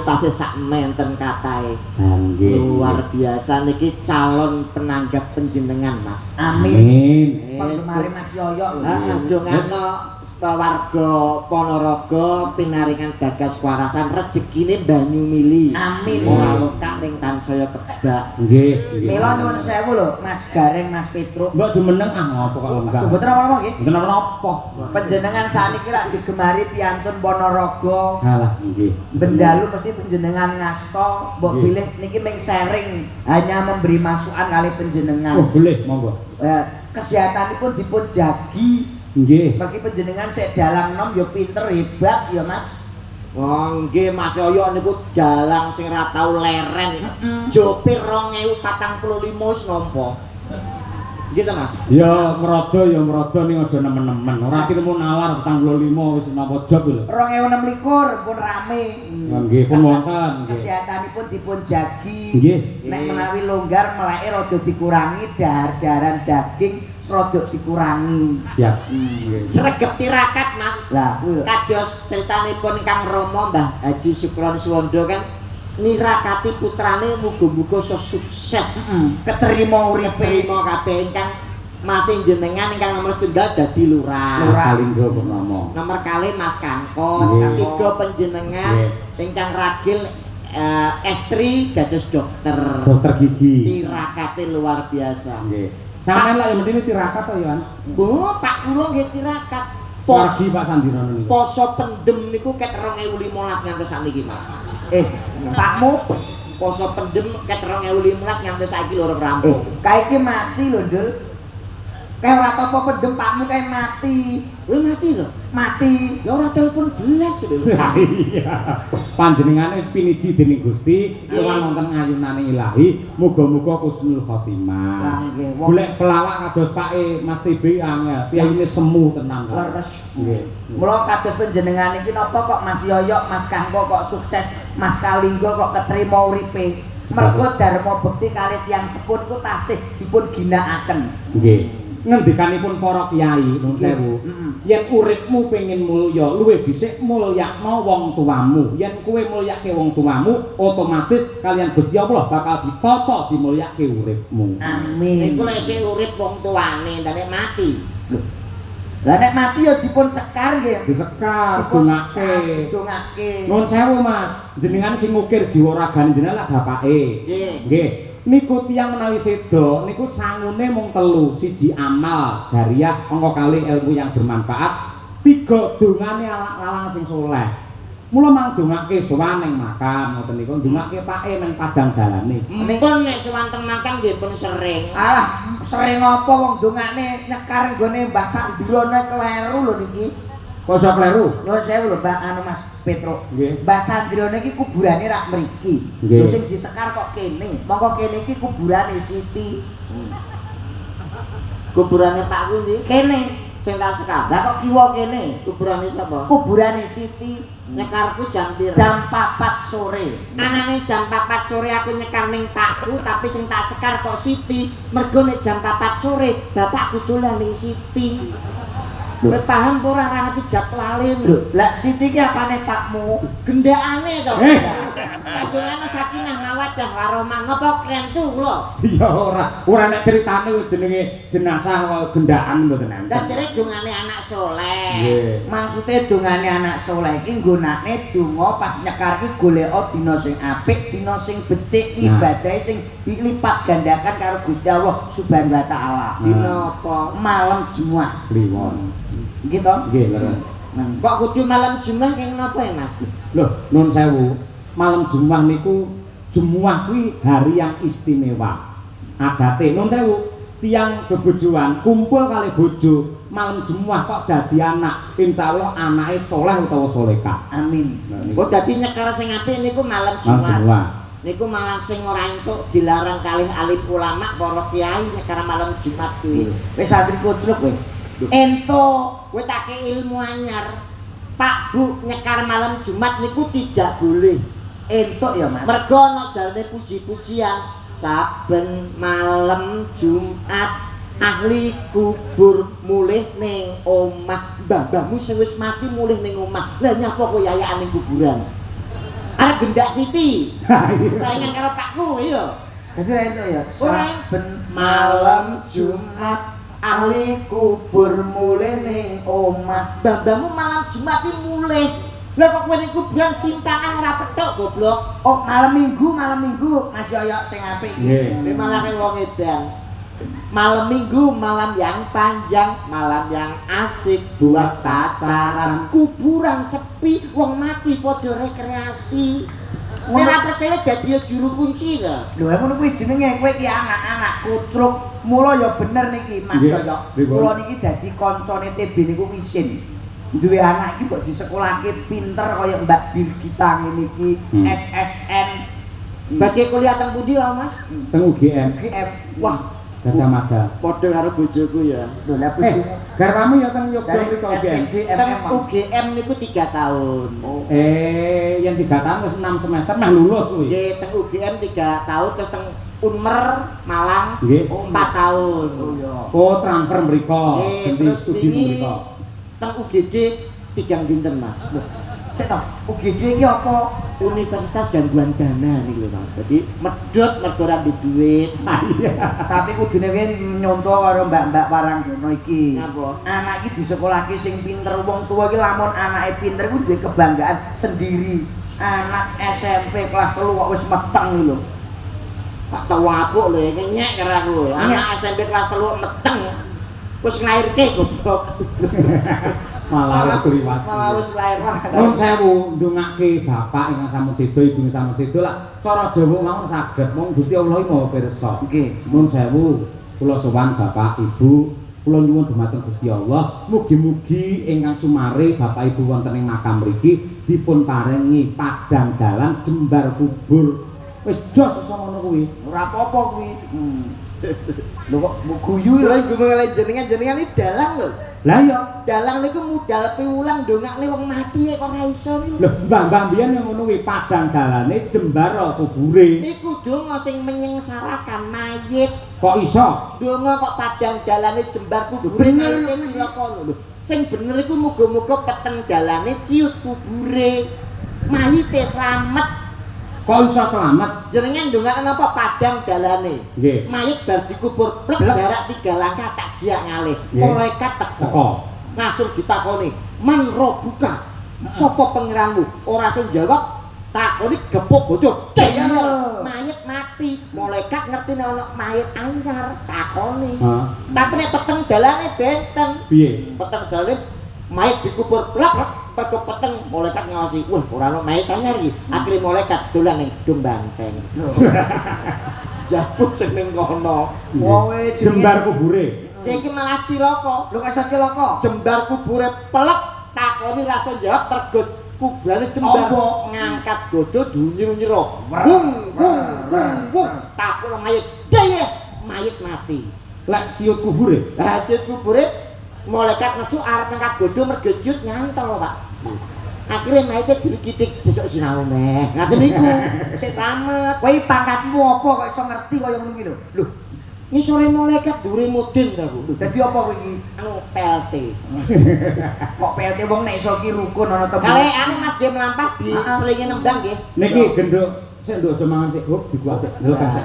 tasih sak menten kathahe. Nggih. Luar biasa niki calon penanggap panjenengan, Mas. Amin. Amin. Penggemare Mas Yoyok lho. Heeh, dongakno warga Ponorogo pinaringan bagas warasan, rejekine banyu mili. Amin. Ora lokak ning tansaya kebak. Nggih, nggih. Mila nyuwun sewu lho, Mas Gareng, Mas Petruk. Mbok jumeneng ah, ngopo kok lenggah. Mboten napa-napa nggih. Mboten napa-napa. Panjenengan sakniki rak digemari piantun Ponorogo. Alah, nggih. Bendalu mesti panjenengan ngasta, mbok bilih niki ming sharing, hanya memberi masukan kali panjenengan. Oh, boleh, monggo. Eh, kesehatanipun dipun jagi. Nggih. Mergi panjenengan sik dalang nom ya pinter hebat ya, Mas. Oh nggih, Mas Yoyo niku dalang sing ra tau leren. Jope 2045 wis nampa. Nggih ta, Mas? Ya mrodo ya mrodo ning aja nemen-nemen. Ora ketemu nalar 45 wis nampa job lho. 2026 pun rame. Nggih, pun wonten nggih. Kesehatanipun dipun jagi. Nggih. Nek menawi longgar meleke rada dikurangi, dahar-daharan daging rada dikurangi. Siap. Nggih. Sregep tirakat, Mas. Lah kuwi lho. Kados critanipun Kang Rama Mbah Haji Sukron Suwondo kan nirakati putrane muga-muga iso sukses. Keterima uripe. Keterima kabeh ingkang masih jenengan ingkang nomor setunggal dadi lurah. Mas Kalinggo Purnomo. Nomor kalih Mas Kangko, tiga panjenengan ingkang ragil estri dados dokter. Dokter gigi. Tirakate luar biasa. Nggih. Sampeyan lak ya mendine tirakat to, Yohan? Bu, Pak kula nggih tirakat. Pos Wargi Pak Sandirono niku. Poso pendem niku ket 2015 ngantos sakniki, Mas. Eh, Pakmu Poso pendem ket 2015 ngantos saiki loro rampung. Kae iki mati lho, Ndul. Kae ora apa pendem pakmu kae mati. Kowe mati lho. Mati. Ya ora telepon blas lho. Lah iya. Panjenengane wis piniji dening Gusti, sowan wonten ngayunane ilahi, muga-muga khusnul khotimah. Lah nggih, wong Golek pelawak kados Pake Mas TB angel, piyayine semu tenan. Leres. Nggih. Mula kados panjenengan iki napa kok Mas Yoyok, Mas Kangko kok sukses, Mas Kalinggo kok ketrima uripe. Mergo dharma bekti kalih tiyang sepuh niku tasih dipun ginakaken. Nggih. Ngendikanipun para kiai, nuwun sewu. Yen uripmu pengin mulya, luwih dhisik mulyakno wong tuamu. Yen kowe mulyake wong tuamu, otomatis kaliyan Gusti Allah bakal ditata dimulyake uripmu. Amin. Niku lek sing urip wong tuane, ndak nek mati. Lah nek mati ya dipun sekar nggih. Disekar, Dipun dongake. Sekar, dongake. Nuwun sewu, Mas, jenengan sing ngukir jiwa ragane jenengan lak bapake. Nggih. Nggih. Niku tiyang menawi seda niku sangune mung telu, siji amal jariah, angka kalih ilmu yang bermanfaat, tiga dongane alang-alang sing soleh. Mula mang dongake sowan ning makam ngoten niku, ndongake pake nang padang dalane. Mpun nek sowan teng makam nggih pun sering. Alah, sering apa wong dongane nyekar nggone Mbah Sandrono kleru lho niki. Kok iso kleru? Nyuwun sewu lho, Mbak anu Mas Petro. Nggih. Mbah Sandrono iki kuburane rak mriki. Nggih. Lho sing disekar kok kene. Mongko kene iki kuburane Siti. Kuburane Pakku ndi? Kene. Sing tak sekar. Lah kok kiwa kene? Kuburane sapa? Kuburane Siti. Nyekarku jam pira? Jam 4 sore. Anane jam 4 sore aku nyekar ning pakku, tapi sing tak sekar kok Siti. Mergo nek jam 4 sore bapakku dolan ning Siti. Kowe paham apa ora ora ngerti jadwale? Lho, lah Siti ki apane pakmu? Gendakane to. Eh. Kadungane sakinah mawaddah warahmah. Ngapa krentu kula? Ya ora, ora nek critane jenenge jenazah kok gendaan mboten Lah enten. jere dongane anak soleh. Nggih. Maksude dongane anak soleh iki nggonane donga pas nyekar ki goleka dina sing apik, dina sing becik, Nah. ibadahe sing dilipat gandakan karo Gusti Allah Subhanahu wa taala. Dina apa? Malam Jumat. Kliwon. Nggih to? Nggih, leres. Nah, Kok kudu malam Jumat keng napa ya, Mas? Loh, nun sewu. Malam Jumat niku, Jumat kuwi hari yang istimewa. Adate nun sewu, tiyang bebojoan kumpul kali bojo malam Jumat kok dadi anak, insyaallah anake soleh utawa solehah. Amin. Nah, niku. Oh, dadi nyekar sing apik niku malam Malam Jumat. Jumat. Niku malah sing ora entuk dilarang kalih alim ulama para kiai nyekar malam Jumat kuwi. Wis santri kucluk kowe. Entuk. Kowe tak kei ilmu anyar. Pak, Bu, nyekar malam Jumat niku tidak boleh. Entuk ya, Mas. Mergo ana jarene puji-pujian saben malam Jumat ahli kubur mulih ning omah. Mbah-mbahmu sing wis mati mulih ning omah. Lah nyapa kowe yayakan ning kuburan? Arep Gendak Siti. Saingan karo Pakku, iya. Dadi ra entuk ya. Ora. Saben malam Jumat ahli kubur mulih ning omah. Mbah-mbahmu malam Jumat iki mulih. Lah kok kowe ning kuburan simpangan ora petuk goblok. Oh, malam Minggu Mas Yoyo sing apik iki. Nggih. Ini malah kayak wong edan. Malam Minggu, malam yang panjang, malam yang asik buat pacaran. Kuburan sepi, wong mati padha rekreasi. Nek ora percaya dadi juru kunci ta. Lho, ngono kuwi jenenge kowe iki anak-anak kucruk. Mula ya bener niki Mas Nggih, Yoyo. pripun? Kula niki dadi kancane TB niku isin. Duwe anak iki mbok disekolahke pinter kaya Mbak Birgita ngene iki, SSN. Badhe kuliah teng pundi wae, Mas? Teng UGM. UGM. Wah, Gajah Mada. padha karo bojoku ya. Lho, lah Eh, bojomu garwamu ya teng Yogyakarta dari mriko UGM. SPD Teng MM. UGM niku 3 tahun. Oh. Eh, yang 3 tahun wis 6 semester meh lulus kuwi. Nggih, teng UGM 3 tahun terus teng Unmer Malang 4 tahun. Oh iya. Oh, transfer mriko. Nggih, Ganti terus studi wingi mriko. teng UGD 3 dinten, Mas. Loh, sik to, UGD iki apa? Universitas Gangguan Dana niku lho, Mas. Dadi medhot mergo ora duwe duit. Ah, iya. Tapi kudune kowe nyontoh karo mbak-mbak Waranggono iki. Ngapa? Anak iki disekolahke sing pinter, wong tua iki lamun anake pinter iku duwe kebanggaan sendiri. Anak SMP kelas 3 kok wis meteng lho. Pak tawapuk lho, ngenyek karo aku. Anak SMP kelas 3 meteng. Wis nglairke goblok. Malah wis kliwat. Malah wis lair. Nuwun sewu, ndongake bapak ingkang sampun seda, ibu ingkang sampun seda lak cara Jawa mawon saged mung Gusti Allah iki Maha pirsa. Nggih. Nuwun sewu, kula sowan bapak, ibu, kula nyuwun dumateng Gusti Allah, mugi-mugi ingkang sumare bapak ibu wonten ing makam mriki dipun paringi padang dalan jembar kubur. Wis jos iso ngono kuwi. Ora apa-apa kuwi. Lho kok mbok guyu Lha iku ngene jenengan jenengan iki dalang lho. Lah iya, Dalang niku mudal piwulang ndongakne wong mati kok ora iso niku. lho mbah-mbah mbiyen yang ngono kuwi padang dalane jembar kubure. Niku donga sing menyengsarakan mayit. Kok iso? Donga kok padang dalane jembar kubure Bener. mayite cilaka lho. Sing bener iku muga-muga peteng dalane ciut kubure. Mayite slamet. Kok iso selamat? Jenengan ndongakne napa padang dalane? Nggih. Mayit bar dikubur plek Blek. jarak 3 langkah takziah ngalih. Nggih. Malaikat teko. Teko. Langsung ditakoni, "Man robuka?" Sapa pangeranmu? Ora sing jawab, takoni gepuk bojo. Iya. Mayit mati. Malaikat ngerti nek ana mayit anyar, takoni. Hah? Tapi nek peteng dalane benten. Piye? Peteng dalane mayit dikubur plek, mergo peteng malaikat ngawasi. Wah, ora ana mayit anyar iki. Akhire malaikat dolan ning Gedung Banteng. Jabuk sing ning kono. Wong e Jembar kubure. Iki malah cilaka. Lho kok iso cilaka? Jembar kubure pelek, takoni rasa jawab mergo kuburane jembar. Ombo. Ngangkat godho dunyer-nyero. Wung wung wung wung takon mayit. Deyes, mayit mati. Lek ciut kubure. Lah ciut kubure malaikat nesu arep ngangkat godho mergo ciut nyantol, Pak. Akhirnya mayite dirikitik besok sinau meh. Ngaten niku. Sik slamet. Kowe pangkatmu apa kok iso ngerti kaya ngono kuwi lho? Lho, ngisore malaikat dhuwure mudin ta aku. Dadi apa kowe iki? Anu PLT. Kok PLT wong nek iso ki rukun ana tembung. Kale anu Mas nggih mlampah di Ah, ah. selingi nembang nggih. Niki genduk sik nduk aja mangan sik, hop dikuak sik. Ndelok sik.